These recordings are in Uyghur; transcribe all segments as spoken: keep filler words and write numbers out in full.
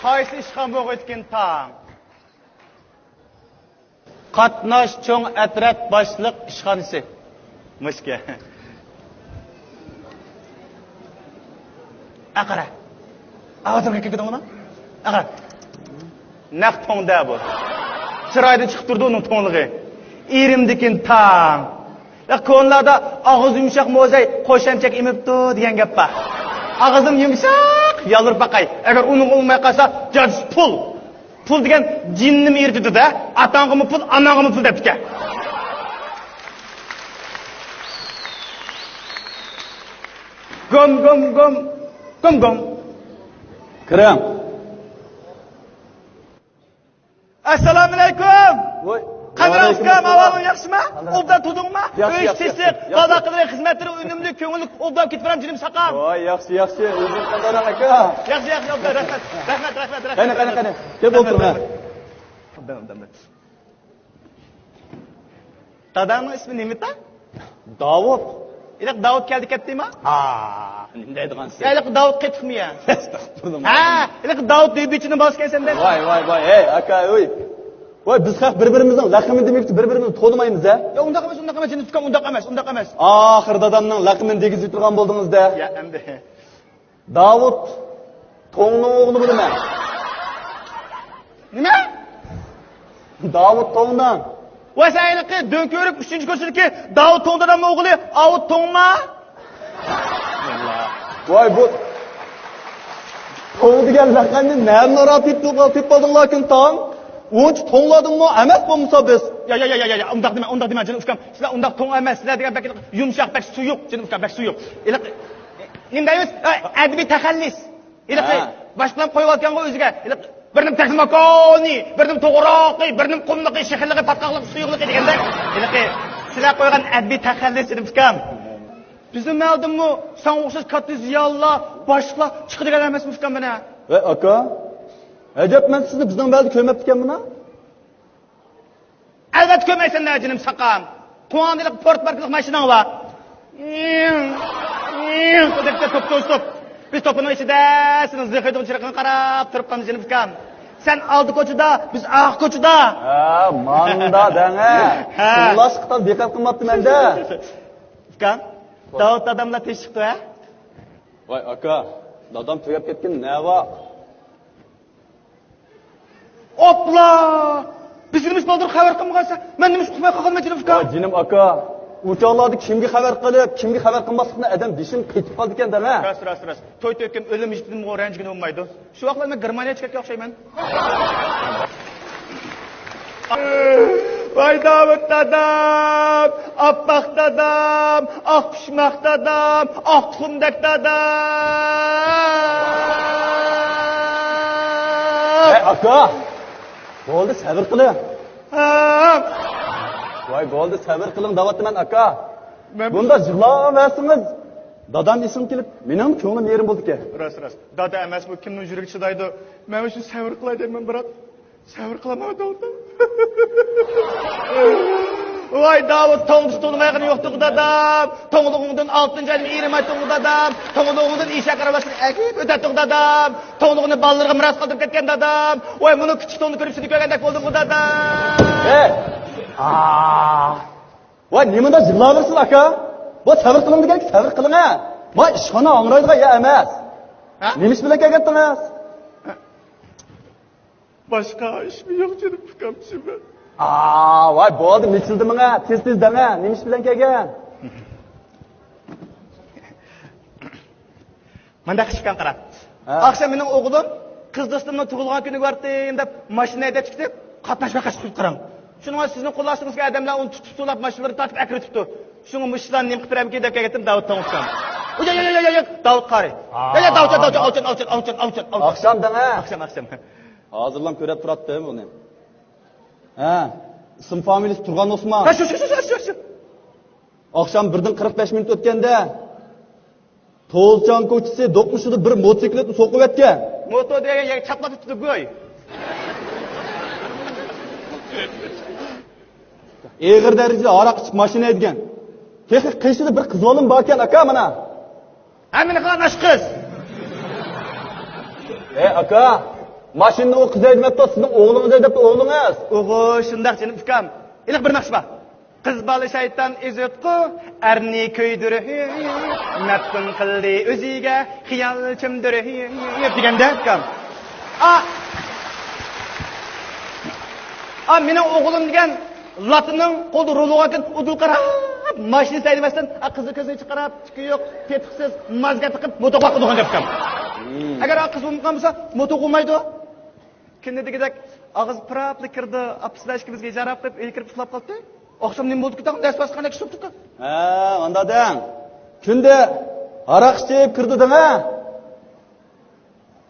قايسى ئىشخانا بولغىيدىكىن تاڭ؟ قاتناش چوڭ ئەترەت باشلىق ئىشخانىسى. مۇشكە. ئەقەرە. ئاۋازىمغا كىرگىدىڭ ئۇنى؟ ئەقەرە. نەق توڭدا بۇ. چىرايدىن چىقىپ تۇرىدۇ ئۇنىڭ توڭلۇقى. ئېرىمدىكىن تاڭ. يا كونىلاردا ئاغزى يۇمشاق موزەي قوش ئەمچەك ئېمىپتۇ دېگەن گەپ بار. ئاغزىم يۇمشاق، يالۋۇرۇپ باقاي. ئەگەر ئۇنىڭ ئۇنىماي قالسا، جاجىسى پۇل. پۇل دېگەن جىننىمۇ ئېرىتىدۇ-دە. ئاتاڭغىمۇ پۇل، ئاناڭغىمۇ پۇل دەپتىكەن. گوم، گوم، گوم. گوم، گوم. كىرىڭ. ئەسسالامۇئەلەيكۇم. ۋاي. قادىر ئاكام، ئەھۋالىڭ ياخشىمۇ؟ ئوبدان تۇردۇڭمۇ؟ ياخشى، ئۆي ئىش ياخشى، تېزلىك، ياخشى. بالا قىلغان خىزمەتلىرى ئۈنۈملۈك، كۆڭۈللۈك، ئوبدان كېتىۋېرەم جېنىم ساقام. ۋاي، ياخشى، ياخشى. ئۆزۈڭ قانداق ئاكا؟ ياخشى، ياخشى، ئوبدان. رەھمەت، رەھمەت، رەھمەت، رەھمەت. قېنى، قېنى، قېنى. كەپ ئولتۇرۇڭ. ئوبدان، ئوبدان، ئوبدان. داداڭنىڭ ئىسمى نېمىتا؟ داۋۇت. ئىلىق داۋۇت كەلدى كەتتىما؟ ھا، نېمە دەيدىغانسىز؟ يا، ئىلىق داۋۇت قېتىقمۇ يا؟ ئەستەغپۇرۇللا. ھە، ئىلىق داۋۇت دۆبىچىنىڭ بالىسى ئىكەنسەن دە. ۋاي، ۋاي، ۋاي، ھەي، ئاكا، ئۆي. ۋاي، بىز خەق بىر-بىرىمىزنىڭ لەقىمىنى دېمەيمىز، بىر-بىرىمىزنى تونۇمايمىز ھە. يا، ئۇنداق ئەمەس، ئۇنداق ئەمەس، جېنىم ئۇكام، ئۇنداق ئەمەس، ئۇنداق ئەمەس. ئاخىر دادامنىڭ لەقىمىنى دېگۈزۈپ تۇرغان بولدىڭىز دە. يا، ئەمدى. داۋۇت توڭنىڭ ئوغلى بولىمەن. نېمە؟ داۋۇت توڭنىڭ. ۋاي، سەن ھېلىقى دۆڭكۆۋرۈك ئۈچىنچى كوچىدىكى داۋۇت توڭ دادامنىڭ ئوغلى ئاۋۇت توڭما؟ ۋاي، بۇ توڭ دېگەن لەقەمنى نەدىن تېپىپ، تېپىپ ئالدىڭلاركىن تاڭ؟ ئۇنچە توڭلاردىنمۇ ئەمەس بولمىسا بىز. يا، يا، يا، يا، يا، ئۇنداق دېمە، ئۇنداق دېمە، جېنىم ئۇكام. سىلەر ئۇنداق توڭ ئەمەس، سىلەر دېگەن بەك يۇمشاق، بەك سۇيۇق، جېنىم ئۇكام، بەك سۇيۇق. ھېلىقى نېمە دەيمىز؟ ئەدەبىي تەخەللۇس. ھېلىقى ھە. باشقىلار قويۇۋاتقانغا ئۆزىگە، ھېلىقى بىرنىمە تېخنىكونى، بىرنىمە توغراقى، بىرنىمە قۇملۇقى، شېخىرلىقى، پاتقاقلىقى، سۇيۇقلۇقى دېگەندەك، ھېلىقى سىلەر قويغان ئەدەبىي تەخەللۇس، جېنىم ئۇكام. بىزنىڭ مەھەللىدىنمۇ ساڭا ئوخشاش كاتتا زىيالىيلار، باشلىقلار چىقىدىغان ئەمەسمۇ ئۇكام مانا. ۋەي ئاكا، ئەجەب، مەن سىزنى بىزنىڭ مەھەللىدە كۆرمەپتىكەنمەن ھە؟ ئەلۋەتتە كۆرمەيسەن دە، جېنىم ساقام. قوڭغاندا ھېلىقى پورت ماركىلىق ماشىناڭ بار. دەپ توپ توسۇپ، بىز توپىنىڭ ئىچىدە سېنىڭ زىخىدىغا چىرىقىڭغا قاراپ تۇرۇپ قالىمىز، جېنىم ئۇكام. سەن ئالدى كوچىدا، بىز ئارقا كوچىدا. ھە، ماندا دەڭە. ھە. شۇڭلاشقا تال دىققەت قىلماپتىمەن دە. ئۇكام، داۋۇت داداملا تېشىقتۇ ھە؟ ۋاي ئاكا، دادام تۈگەپ كەتكىنى نەۋا؟ ئوپلا! بىز نېمىش بالدۇر خەۋەر قىلمىغانسا، مەن نېمىش ئۇقماي قالغانمەن جېنىم ئۇكا؟ ۋاي جېنىم ئاكا، ئۇ چاغلاردا كىمگە خەۋەر قىلىپ، كىمگە خەۋەر قىلماسلىقنى ئادەم بېشىدىن قېتىپ قالىدىكەن دەڭە. راست، راست، راست. توي تۆككەن ئۆلۈم يىگىتىدىنمۇ رەنجىگىلى بولمايدۇ. شۇ ۋاقىتلار مەن گېرمانىيەگە چىقىپ كەتكەن ئوخشايمەن. ۋاي داۋۇت دادام، ئاپئاق دادام، ئاق پىشماق دادام، ئاق تۇخۇمدەك دادام. ھەي ئاكا، بولدى سەۋر قىلىڭ. ھە. ۋاي بولدى سەۋر قىلىڭ دەۋاتىمەن ئاكا. مەن بۇنداق يىغلاۋەرسىڭىز دادام ئېسىمگە كېلىپ مېنىڭ كۆڭلۈم يېرىم بولىدىكەن. راست، راست. دادا ئەمەس بۇ، كىمنىڭ يۈرىكى چىدايدۇ؟ مەن شۇ سەۋر قىلاي دەيمەن بىراق. سەۋر قىلالمايۋاتىمەن. ۋاي داۋۇت، توڭدا تونۇمايدىغىنى يوقتۇغۇ دادام. توڭلۇقۇڭدىن ئالتىنچى ئايدىن ئېرىم ئايتتۇڭغۇ دادام. توڭلۇقۇڭدىن ئىشەك ئارابىسىنى ئەكىپ ئۆتەتتۇڭ دادام. توڭلۇقنى بالىلىرىغا مىراس قالدۇرۇپ كەتكەن دادام. ۋاي مۇنۇ كىچىك توڭنى كۆرۈپ سېنى كۆرگەندەك بولدۇمغۇ دادام. ھەي! ئاھ! ۋاي نېمىنداق يىغلاۋېرىسىز ئاكا؟ ۋاي سەۋر قىلىڭ دېگەنگە سەۋر قىلىڭە. ۋاي ئىشخانا ئاڭرايدىغان يەر ئەمەس. ھە؟ نېمە ئىش بىلەن كەلگەنتىڭىز؟ باشقا ئىشمۇ يوق جېنىم ئۇكام سىمەن. ئا، ۋاي بولدى مىچىلدىمىڭە، تېز تېز دەڭە، نېمە ئىش بىلەن كەلگەن؟ مانداق ئىش ئىكەن قارا. ھە. ئاخشام مېنىڭ ئوغلۇم قىز دوستۇمنىڭ تۇغۇلغان كۈنىگە بارتىم دەپ ماشىنا ھەيدەپ چىقىپ قاتناش ۋەقەسى قىلىپ قاراڭ. شۇنىڭغا سىزنىڭ قوللاشىڭىزغا ئادەملەر ئۇنى تۇتۇپ سولاپ ماشىنىلىرىنى تارتىپ ئەكىرىۋېتىپتۇ. شۇڭا مۇشۇلارنى نېمە قىلىپ بېرەرمىكىن دەپ كەلگەنتىم داۋۇت توڭ ئۇكام. ياق ياق ياق ياق ياق داۋۇت قارى. ياق ياق داۋۇت داۋۇت ئاۋچان ئاۋچان ئاۋچان ئاۋچان ئاۋچان. ئاخشام دەڭە. ئاخشام ئاخشام. ھازىرلام كۆرۈپ تۇراتتىم بۇنى. ھە، ئىسىم فامىلىسى تۇرغان ئوسمان. ھە، شۇ، شۇ، شۇ. ئاخشام بىردىن قىرىق بەش مىنۇت ئۆتكەندە، توزچان كوچىسى دوقمۇشىدا بىر موتوسىكلىتنى سوقۇۋەتكەن. موتو دېگەن يەرگە چاپلاپ تۇتۇپ قوي. ئېغىر دەرىجىدە ھاراق ئىچىپ ماشىنا ھەيدىگەن. تېخى قېشىدا بىر قىز بالىمۇ باركەن، ئاكا، مانا. ھە، مېنى قىلغان ئاشۇ قىز. ئەي، ئاكا. ماشىنىنى ئۇ قىز ھەيدىمەپتۇ، سىزنىڭ ئوغلىڭىز ھەيدەپتۇ، ئوغلىڭىز. ئوغۇ، شۇنداق جېنىم ئۇكام. ئېنىق بىر ناخشا بار. قىز بالا شەيتان ئېزىتقۇ، ئەرنى كۆيدۈرۈپ، مەپتۇن قىلدى ئۆزىگە خىيال چۆمدۈرۈپ دېگەندە ئۇكام. ئا، ئا، مېنىڭ ئوغلۇم دېگەن لاتىنىڭ قولىدا رولى باركەن، ئۇدۇل قاراپ، ماشىنىسى ھەيدىمەستىن، ئا، قىزى كۆزىنى چىقىراپ، تىكى يوق، تېتىقسىز، مازگا تىقىپ، موتوغا قونغان گەپكەن. ئەگەر ئا قىز بولمىغان بولسا، موتو قونمايدۇ. كۈندە دېگۈدەك ئاغزى پۇراپلا كىرىدۇ، ئاپىسىدا ئىككىمىزگە ھىجاب قىلىپ، ئۆيگە كىرىپ ئۇخلاپ قالاتتى. ئاخشام نېمە بولدىكى تاغ، دەرس باشقان ئەكسىپ تۇرۇپتۇ. ھە، ئاندا دەڭ. كۈندە ھاراق ئىچىپ كىرىدۇ دەڭ، ھە؟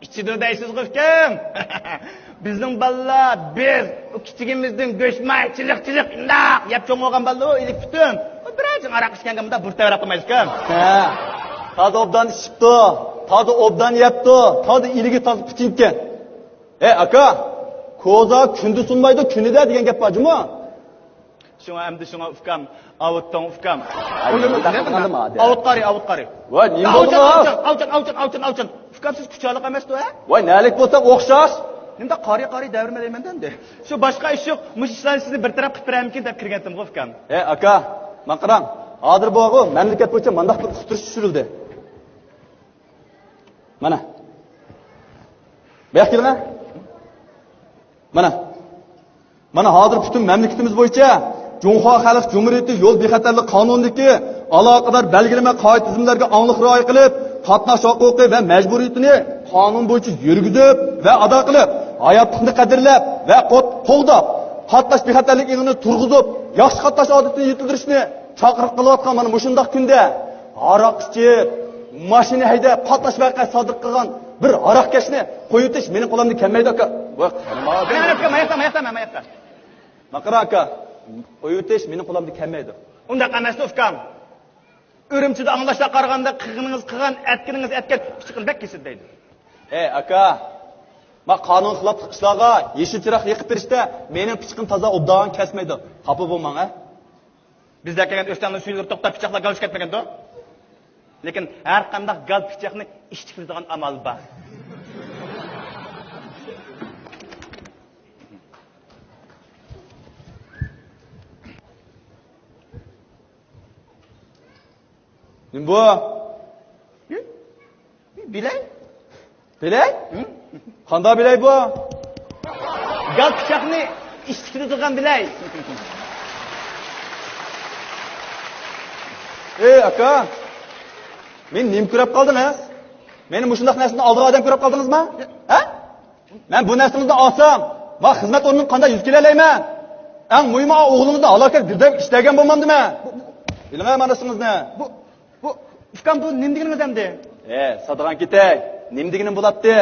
ئىچىدۇ دەيسىزغۇ ئۇكام. بىزنىڭ بالىلار، بىز ئۇ كىچىكىمىزدىن گۆشماي، چىلىق، چىلىق، ئىنداق يەپ چوڭ بولغان بالىلار ئۇ ئىلىك پۈتۈن. ئۇ بىرەر جىڭ ھاراق ئىچكەنگە مۇنداق بۇرۇت تەۋرەپ قالمايدۇ ئۇكام. ھە. تازا ئوبدان ئىچىپتۇ، تازا ئوبدان يەپتۇ، تازا ئىلىكى تازا پۈتۈنكەن. ئەي ئاكا، كوزا كۈندە سۇنمايدۇ، كۈنىدە دېگەن گەپ بار جۇمۇ. شۇڭا ئەمدى شۇڭا ئۇكام، ئاۋۇتتۇڭ ئۇكام. ئاي، ئۇنى مۇنداق نېمە قىلغاندىم ئادەم. ئاۋۇت قارى، ئاۋۇت قارى. ۋاي، نېمە بولدى ئاۋچان، بۇ؟ ئاۋچان، ئاۋچان، ئاۋچان، ئاۋچان، ئاۋچان. ئۇكام، سىز كۇچالىق ئەمەستۇ، ھە؟ ۋاي، نەلىك بولساق ئوخشاش. نېمىنداق قارى، قارى دەۋرىمە دەيمەن ئەمدى. شۇ باشقا ئىش يوق، مۇشۇ ئىشلارنى سىزنى بىر تەرەپ قىلىپ بېرەرمىكىن دەپ كىرگەنتىمغۇ ئۇكام. ھەي ئاكا، ماڭا قاراڭ، ھازىر بۇغۇ مەملىكەت بويىچە مانداق بىر ئۇقتۇرۇش چۈشۈرۈلدى. مانا. بۇياققا كېلىڭە. مانا. مانا ھازىر پۈتۈن مەملىكىتىمىز بويىچە جۇڭخۇا خەلق جۇمھۇرىيىتى يول بىخەتەرلىك قانۇنىدىكى ئالاقىدار بەلگىلىمە قائىدە تۈزۈملەرگە ئاڭلىق رىئايە قىلىپ، قاتناش ھوقۇقى ۋە مەجبۇرىيىتىنى قانۇن بويىچە يۈرگۈزۈپ ۋە ئادا قىلىپ، ھاياتلىقنى قەدىرلەپ ۋە قوت-، قوغداپ، قاتناش بىخەتەرلىك ئېڭىنى تۇرغۇزۇپ، ياخشى قاتناش ئادىتىنى يېتىلدۈرۈشنى چاقىرىق قىلىۋاتقان مانا مۇشۇنداق كۈندە ھاراق ئىچىپ، ماشىنا ھەيدەپ، پارتلاش ۋەقەسى سادىر قىلغان بىر ھاراقكەشنى قويۇۋېتىش مېنىڭ قولۇمدىن كەلمەيدۇ، ئاكا. ۋاي، قارىما. ماياقتا، ماياقتا، ماياقتا. ماقىرا ئاكا، قويۇۋېتىش مېنىڭ قولۇمدىن كەلمەيدۇ. ئۇنداق ئەمەستە، ئۇكام. ئۈرۈمچىدە ئاڭلاشلار قارىغاندا، قىلغىنىڭىز قىلغان، ئەتكىنىڭىز ئەتكەن، پىچىقىنى بەك كېسىدە دەيدۇ. ئەي ئاكا، ما قانۇن خىلاپلىق ئىشلارغا يېشىل چىراغ يېقىپ بېرىشتە مېنىڭ پىچىقىم تازا ئوبدان كەسمەيدۇ. خاپا بولماڭ، ھە؟ بىزدە كەلگەن ئۆستەڭنىڭ سۈيلىرى توختاپ، پىچاقلار گالچا كەتمىگەندۇ. لېكىن ھەر قانداق گال پىچاقنى ئىششىتىدىغان ئامال بار. نېمە بۇ؟ بىلەي. بىلەي؟ ھە؟ قانداق بىلەي بۇ؟ گال پىچاقنى ئىششىتىدىغان بىلەي. ئەي ئاكا، مېنى نېمە كۆرۈپ قالدىڭىز؟ مېنى مۇشۇنداق نەرسىنى ئالىدىغان ئادەم كۆرۈپ قالدىڭىزما؟ ھە؟ مەن بۇ نەرسىڭىزنى ئالسام، ما خىزمەت ئورنۇمغا قانداق يۈز كېلەلەيمەن؟ ئەڭ مۇھىمى، ئا ئوغلىڭىزنى ھالاكەت گىردەپ ئىشلەتكەن بولمامدىمەن؟ بىلىڭە مانا نېمىڭىزنى. بۇ، بۇ، ئۇكام، بۇ نېمە دېگىنىڭىز ئەمدى؟ ھە، سادىغان كېتەي. نېمە دېگىنىم بولاتتى؟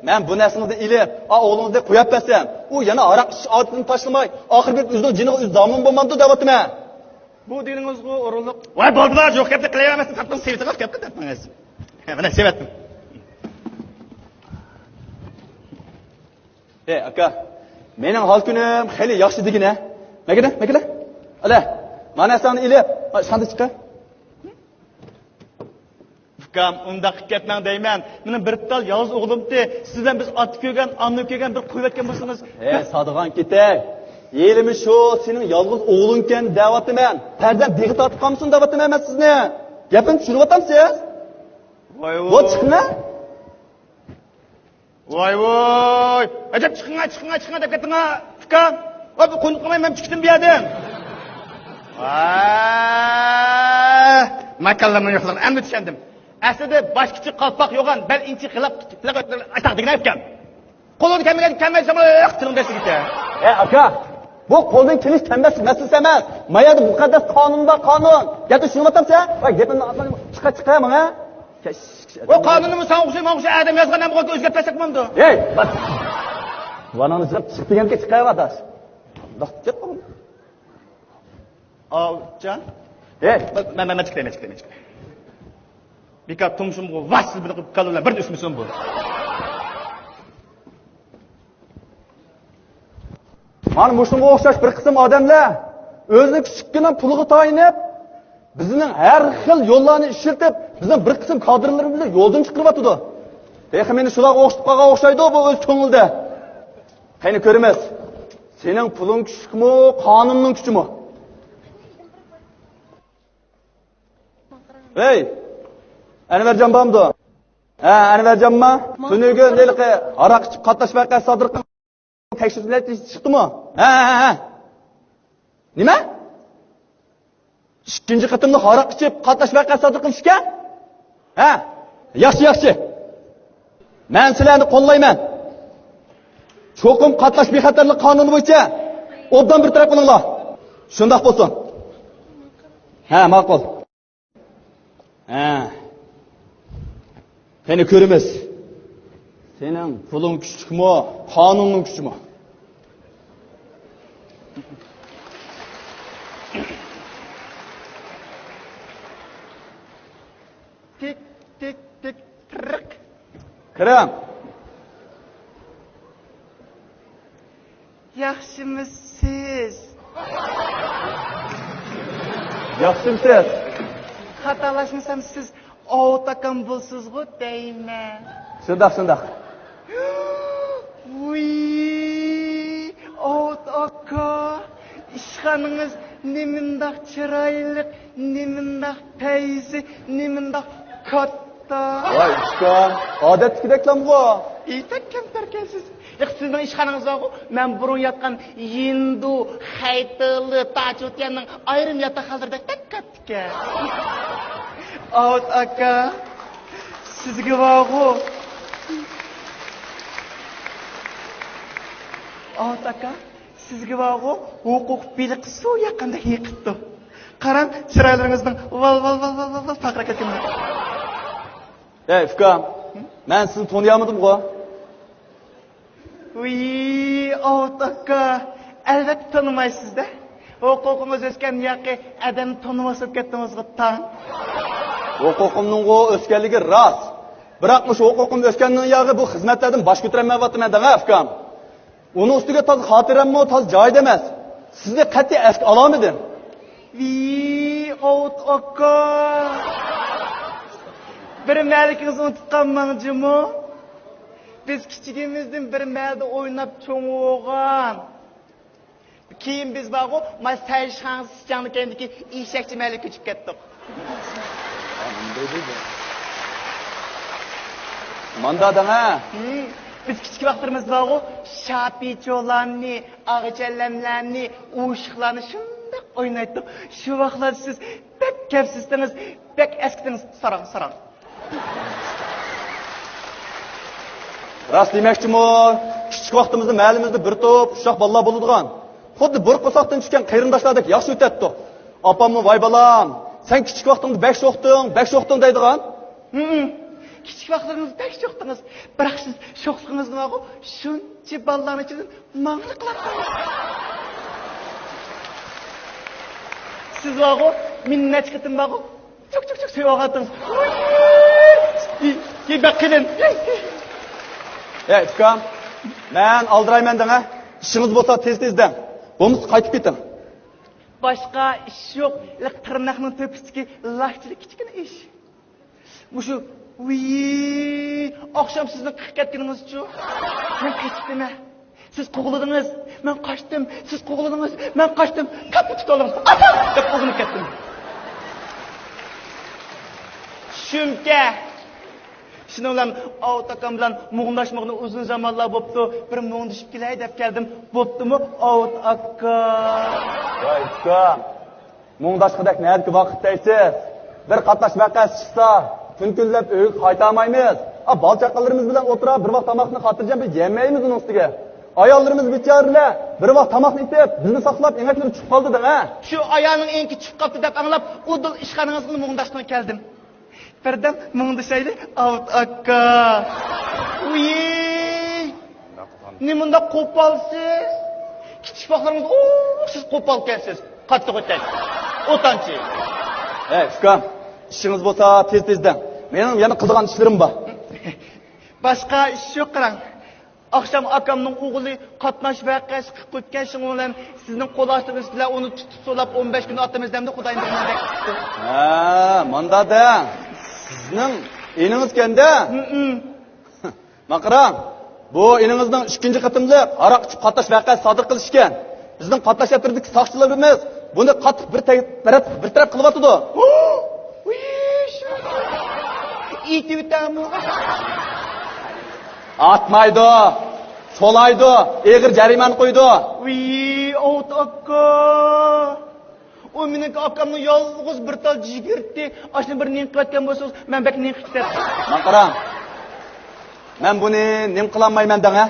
مەن بۇ نەرسىڭىزنى ئېلىپ، ئا ئوغلىڭىزنى قويۇپ بەرسەم، ئۇ يەنە ھاراق ئىچىش ئادىتىنى تاشلىماي، ئاخىرى بېرىپ ئۆزىنىڭ جېنىغا ئۆزى زامىن بولمامدۇ دەۋاتىمەن. بۇ دېگىنىڭىزغۇ ئورۇنلۇق. ۋاي، بولدىلا، يوق گەپنى قىلىۋەرمەستىن، تارتىڭ سېۋىتىڭىز، گەپنى تارتىڭىز. مانا سېۋەتتىم. ئەي ئاكا، مېنىڭ ھال كۈنۈم خېلى ياخشى دېگىنە. مەگىدە، مەگىدە. ئەلە، مانا ساڭا ئېلىپ، شاندى چىقە. ئۇكام، ئۇنداق قىلىپ كەتمەڭ دەيمەن. مېنىڭ بىر تال يالغۇز ئوغلۇمتى. سىز بىلەن بىز ئاتا كۆرگەن، ئانا كۆرگەن بىر قويۇۋەتكەن بولسىڭىز. ھە، سادىغان كېتەي. ھېلىمۇ شۇ سېنىڭ يالغۇز ئوغلۇڭكەن دەۋاتىمەن. پەرزەنت بېغى تارتىپ قالمىسۇن دەۋاتىمەن مەن سىزنى. گېپىمنى چۈشىنىۋاتامسىز؟ ۋاي، ۋاي. بۇ چىقىڭە. ۋاي، ۋاي. ئەجەب، چىقىڭە، چىقىڭە، چىقىڭە دەپ كەتتىڭە، ئۇكام. ۋاي، بۇ قونۇپ قالماي مەن چىقتىم بۇ يەردىن. ۋاي. ماكاللىرىمنى يوقلىغىن. ئەمدى چۈشەندىم. ئەسلىدە باش كىچىك قالپاق يوغان، بەل ئىنچىك غىلاپ، غىلاپ ئاشتاق دېگىنە ئۇكام. قولىدىن كەلمىگەن كەلمەيدۇ، سەن تىلىڭ دەسسە كېتە. ئەي ئاكا، بۇ قولدىن كېلىش كەلمەسلىك مەسىلىسى ئەمەس. ما يەردە مۇقەددەس قانۇن بار، قانۇن. گەپنى چۈشىنىۋاتامسەن؟ ۋاي، گېپىمنى ئاتماي چىقە، چىقە ماڭا. ئۇ قانۇننى ساڭا ئوخشاش، ماڭا ئوخشاش ئادەم يازغان، ھەم ئۆزگەرتىپ بەرسەك بولمامدۇ؟ ھەي، ۋاناڭنى چىقىپ چىق دېگەنكە چىقايما ئاداش. ئاۋۇجان. ھەي. مەن، مەن، مەن چىقاي، مەن چىقاي، مەن چىقاي. بىكار تۇمشۇمغا ۋاس بىر قىلىپ كاللا بىلەن بىر ئۈسمىسۇن بۇ. مانا مۇشۇنىڭغا ئوخشاش بىر قىسىم ئادەملەر ئۆزىنىڭ كىچىككىنە پۇلىغا تايىنىپ، بىزنىڭ ھەر خىل يوللارنى ئىشلىتىپ، بىزنىڭ بىر قىسىم كادىرلىرىمىزنى يولدىن چىقىرىۋاتىدۇ. تېخى مېنى شۇلارغا ئوخشىتىپ قالغان ئوخشايدۇ بۇ ئۆز كۆڭلىدە. قېنى كۆرىمىز. سېنىڭ پۇلۇڭ كۈچلۈكمۇ، قانۇننىڭ كۈچىمۇ؟ ھەي، ئەنۋەرجان بارمىدۇ؟ ھە، ئەنۋەرجانما؟ تۈنۈگۈن ھېلىقى ھاراق ئىچىپ قاتناش ۋەقەسى سادىر قىلغان تەكشۈرۈش نەتىجىسى چىقتىمۇ؟ ھە، ھە، ھە. نېمە؟ ئىككىنچى قېتىملىق ھاراق ئىچىپ قاتناش ۋەقەسى سادىر قىلىشكەن؟ ھە؟ ياخشى، ياخشى. مەن سىلەرنى قوللايمەن. چوقۇم قاتناش بىخەتەرلىك قانۇنى بويىچە ئوبدان بىر تەرەپ قىلىڭلار. شۇنداق بولسۇن. ھە، ماقۇل. ھە. قېنى كۆرىمىز. سېنىڭ پۇلۇڭ كۈچلۈكمۇ، قانۇننىڭ كۈچىمۇ؟ تىك، تىك، تىك، تىرىق. كىرىڭ. ياخشىمۇسىز؟ ياخشىمۇسىز؟ خاتالاشمىسام، سىز ئاۋۇت ئاكام بولسىزغۇ دەيمەن. شۇنداق، شۇنداق. ۋۇي، ئاۋۇت ئاكا، ئىشخانىڭىز نېمانداق چىرايلىق، نېمانداق پەيزى، نېمانداق كاتتا. ۋاي ئۇكام، ئادەتتىكىدەكلامغۇ. ئېيتەك كەمتەركەنسىز. ياق، سىزنىڭ ئىشخانىڭىز بارغۇ، مەن بۇرۇن ياتقان يىندۇ، خەيتىلى، تاچۇتيەننىڭ ئايرىم ياتاقخانىلىرىدەك بەك كاتتىكەن. ئاۋۇت ئاكا، سىزگە بارغۇ. ئاۋۇت ئاكا، سىزگە بارغۇ، ھوقۇق بېلىقى سۇ ياققاندەك ھېيىقىپتۇ. قاراڭ، چىرايلىرىڭىزنىڭ ۋال، ۋال، ۋال پارقىراپ كەتكىنىنى. ئەي ئۇكام، مەن سىزنى تونۇيالمىدىمغۇ؟ ۋىي، ئاۋۇت ئاكا، ئەلۋەتتە تونۇمايسىز-دە. ھوقۇقىڭىز ئۆسكەن ياقى ئادەمنى تونۇماس بولۇپ كەتتىڭىزغۇ تاڭ. ھوقۇقۇمنىڭغۇ ئۆسكەنلىكى راست. بىراق مۇشۇ ھوقۇقۇم ئۆسكەندىن ياغى بۇ خىزمەتلەردىن باش كۆتۈرەلمەيۋاتىمەن دەڭە ئۇكام. ئۇنىڭ ئۈستىگە تازا خاتىرەممۇ تازا جايىدا ئەمەس. سىزنى قەتئىي ئەسكە ئالالمىدىم. ۋىي، ئاۋۇت ئاكا. بىر مەلىكىڭىزنى ئۇنتۇپ قالماڭ جۇمۇ. بىز كىچىكىمىزدىن بىر مەلىدە ئويناپ چوڭ بولغان. كېيىن بىز بارغۇ، ما سەيشىخاڭ سىچاڭنىڭ كەينىدىكى ئېشەكچى مەلىگە كۆچۈپ كەتتۇق. ماندا دەڭە. ھىم، بىز كىچىك ۋاقىتلىرىمىزدا بارغۇ، شاپىچولارنى، ئاغىچەللەملەرنى، ئۇششۇقلارنى شۇنداق ئوينايتتۇق. شۇ ۋاقىتلاردا سىز بەك كەپسىزتىڭىز، بەك ئەسكىتىڭىز. ساراڭ، ساراڭ. راست دېمەكچىمۇ، كىچىك ۋاقتىمىزدا مەھەللىمىزدە بىر توپ ئۇششاق بالىلار بولىدىغان. خۇددى بىر قورساقتىن چۈشكەن قېرىنداشلاردەك ياخشى ئۆتەتتۇق. ئاپاممۇ، ۋاي بالام، سەن كىچىك ۋاقتىڭدا بەك شوختۇڭ، بەك شوختۇڭ دەيدىغان. ھىم، كىچىك ۋاقتىڭىزدا بەك شوختىڭىز. بىراق سىز شوخلۇقىڭىزنى بارغۇ، شۇنچە بالىلارنىڭ ئىچىدىن ماڭىلا قىلاتتىڭىز. سىز بارغۇ، مېنى نەچچە قېتىم بارغۇ، چۇك، چۇك، چۇك سۆيۈۋالغانتىڭىز. يى، يى، بەك قېلىن. ئەي ئۇكام، مەن ئالدىرايمەن دەڭە. ئىشىڭىز بولسا تېز-تېز دەڭ. بولمىسا قايتىپ كېتىڭ. باشقا ئىش يوق. لىق تىرناقنىڭ تۆپىسىدىكى لاكچىلىك كىچىككىنە ئىش. مۇشۇ ۋىي، ئاخشام سىزنىڭ قېقىپ كەتكىنىڭىزچۇ؟ مەن قېچىپتىمەن. سىز قوغلىدىڭىز، مەن قاچتىم. سىز قوغلىدىڭىز، مەن قاچتىم. كاپپا تۇتۇۋالدىڭىز. ئاتا! دەپ ئوزۇنۇپ كەتتىم. چۈشۈمكە. شۇنىڭ بىلەن ئاۋۇت ئاكام بىلەن مۇڭداشمىغىنى ئۇزۇن زامانلار بوپتۇ. بىر مۇڭدىشىپ كېلەي دەپ كەلدىم. بوپتۇمۇ، ئاۋۇت ئاكا؟ ۋاي ئۇكام، مۇڭداشقۇدەك نەدىكى ۋاقىت دەيسىز؟ بىر قاتناش ۋەقەسى چىقسا، كۈن-كۈنلەپ ئۆيگە قايتالمايمىز. ئا، بالا-چاقىلىرىمىز بىلەن ئوتتۇرا بىر ۋاق تاماقنى خاتىرجەم بىر يېيەلمەيمىز ئۇنىڭ ئۈستىگە. ئاياللىرىمىز بىچارىلەر بىر ۋاق تاماقنى ئېتىپ، بىزنى ساقلاپ، ئېڭەكلىرى چۈشۈپ قالىدۇ دەڭە. شۇ ئايالنىڭ ئېڭىكى چۈشۈپ قاپتۇ دەپ ئاڭلاپ، ئۇدۇل ئىشخانىڭىزغىلا مۇڭداشقىلى كەلدىم. بىردەم مۇڭدىشايلى، ئاۋۇت ئاكا. ۋىي، نېمانداق قوپالسىز؟ كىچىك ۋاقىتلىرىڭىز ئوخشاش قوپالكەنسىز. قاتتىق ئۆتەي. ئوتانچى. ھەي ئۇكام، ئىشىڭىز بولسا تېز-تېز دەڭ. مېنىڭ يەنە قىلىدىغان ئىشلىرىم بار. باشقا ئىش يوق، قاراڭ. ئاخشام ئاكامنىڭ ئوغلى قاتناش ۋەقەسى قىلىپ ئۆتكەن، شۇنىڭ بىلەن سىزنىڭ قول ئاستىڭىز بىلەن ئۇنى تۇتۇپ سولاپ ئون بەش كۈن ئاتىمىز دەمدى خۇدايىم بىلمەن دەپ كېتىپتۇ. ھە، ماندا دەڭ. سىزنىڭ ئىنىڭىزكەندە. ھىم. ماقىراڭ، بۇ ئىنىڭىزنىڭ ئىككىنچى قېتىملىق ھاراق ئىچىپ قاتناش ۋەقەسى سادىر قىلىشى ئىكەن. بىزنىڭ قاتناش ئەترىتىدىكى ساقچىلىرىمىز بۇنى قاتتىق بىر تەرەپ، بىر تەرەپ قىلىۋاتىدۇ. ئېتىۋېتەمۇ؟ ئاتمايدۇ، سولايدۇ، ئېغىر جەرىمانە قويىدۇ. ۋىي، ئاۋۇت ئاكا. ئۇ مېنىڭ ئاكامنىڭ يالغۇز بىر تال جىگىرتى. ئاشۇنى بىر نېمە قىلىۋەتكەن بولسىڭىز، مەن بەك نېمە قىلىپ كېتەتتىم. مانا قاراڭ. مەن بۇنى نېمە قىلالمايمەن دەڭە.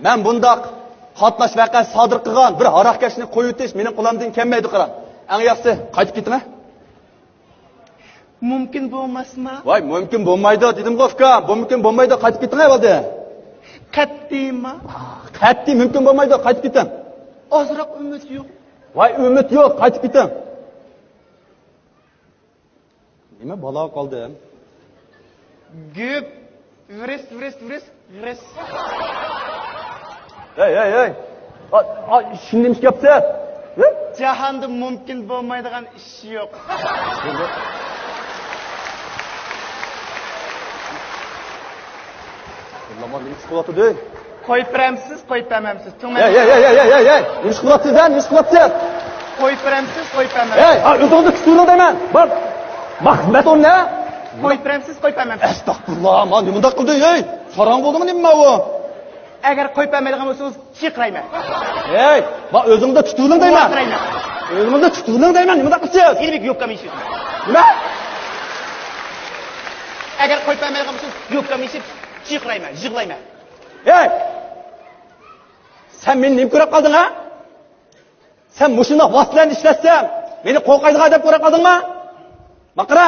مەن بۇنداق قاتناش ۋەقە سادىر قىلغان بىر ھاراقكەشنى قويۇۋېتىش مېنىڭ قولۇمدىن كەلمەيدۇ، قاراڭ. ئەڭ ياخشىسى، قايتىپ كېتىڭە. مۇمكىن بولماسما؟ ۋاي، مۇمكىن بولمايدۇ دېدىمغۇ، ئۇكا. مۇمكىن بولمايدۇ، قايتىپ كېتىڭە بولدى. قەتئىيما؟ قەتئىي مۇمكىن بولمايدۇ، قايتىپ كېتىڭ. ئازراق ئۈمىد يوق؟ ۋاي، ئۈمىد يوق، قايتىپ كېتىڭ. نېمە بالا قالدىم؟ گۈپ، ۋىرىس، ۋىرىس، ۋىرىس، ۋىرىس. ھەي، ھەي، ھەي. ئا، ئا، شۇنداق ئىش گەپسە. ھە؟ جاھاندا مۇمكىن بولمايدىغان ئىش يوق. ئاللامان، نېمە ئىش قىلىۋاتىدۇ؟ قويۇپ بېرەمسىز، قويۇپ بەرمەمسىز؟ تۇڭ مەن. ھەي، ھەي، ھەي، ھەي، ھەي، ھەي. نېمە ئىش قىلىۋاتىسىز، ھە؟ نېمە ئىش قىلىۋاتىسىز؟ قويۇپ بېرەمسىز، قويۇپ بەرمەمسىز؟ ھەي، ھا، ئۆزۈڭنى تۇتۇۋېلىڭ دەيمەن. بار. بار، خىزمەت ئورنى، ھە؟ قويۇپ بېرەمسىز، قويۇپ بەرمەمسىز؟ ئەستەغپۇرۇللا، ما نېمە مۇنداق قىلدى، ھەي؟ ساراڭ بولدىمۇ نېمە بۇ؟ ئەگەر قويۇپ بەرمەيدىغان بولسىڭىز، چىقىرايمەن. ھەي، ما ئۆزۈڭنى تۇتۇۋېلىڭ دەيمەن. چىقىرايمەن. ئۆزۈڭنى تۇتۇۋېلىڭ دەيمەن، نېمە مۇنداق قىلىسىز؟ يەنە بىر يوپكامنى ئېچىۋېتىمەن. نېمە؟ ئەگەر قويۇپ بەرمەيدىغان بولسىڭىز، يوپكامنى ئېچىپ، چىقىرايمەن، يىغلايمەن. ھەي! سەن مېنى نېمە كۆرۈپ قالدىڭ، ھە؟ سەن مۇشۇنداق ۋاسىتىلەرنى ئىشلەتسەم، مېنى قورقايدىغان ئادەم كۆرۈپ قالدىڭما؟ ماقرا!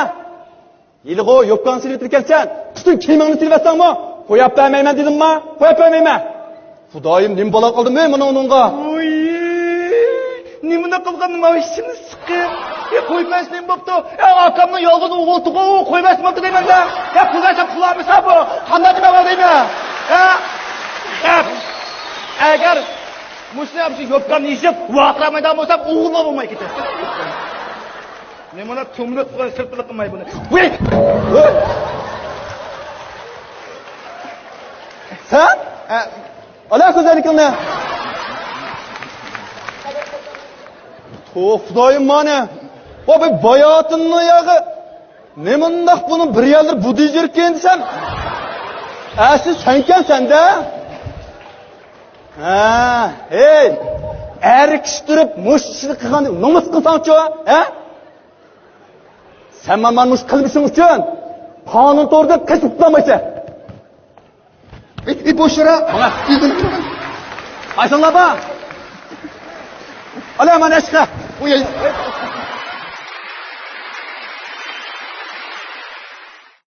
ھېلىغۇ يوپكاڭنى سېلىۋېتىدىكەنسەن، پۈتۈن كىيىمىڭنى سېلىۋەتسەڭمۇ، قويۇپ بەرمەيمەن دېدىمما؟ قويۇپ بەرمەيمەن. خۇدايىم، نېمە بالا قىلدىم، ئەي، مانا ئۇنىڭغا؟ ۋوي، نېمىنى قىلغان، نېمە ئىشىنى سىقىپ؟ ئە، قويماس نېمە بوپتۇ؟ ئە، ئاكامنىڭ يالغۇز ئوغلى تۇغۇپ، قويماس بوپتۇ دەيمەن-دە. ئە، پۇل بەرسەم پۇل ئالمىسا بۇ، قانداق نېمە بار دەيمەن؟ ئە؟ ئە، ئەگەر مۇشۇ، مۇشۇ يوپكامنى يېشىپ، ۋارقىرىمايدىغان بولسام، ئوغۇللا بولماي كېتەر. نېمىلا تۈملۈك قىلغان سىرتلىق قىلماي بۇنى. ۋىي! سەن؟ ئە. ئالا كۆزەرلىكىڭنى. تو، خۇدايىم مانى. ۋا بۇ باياتىننىڭ ياغى. نېمانداق بۇنىڭ بىر يەرلىرى بۇدىجىركەن دېسەم. ئەسلى سەنكەن سەندە. ھە، ھەي، ئەر كىشى تۇرۇپ مۇشۇ ئىشنى قىلغاننى نومۇس قىلساڭچۇ، ھە؟ سەن مانا مۇشۇ قىلمىشىڭ ئۈچۈن قانۇن توردىن قېچىپ قۇتۇلالمايسەن. ئېي، ئېي، بوش يەر. ماڭا. ئىزدىن. قايسىڭلار بار؟ ئالا، مانا ئەشقە. ئۇي، ئەي.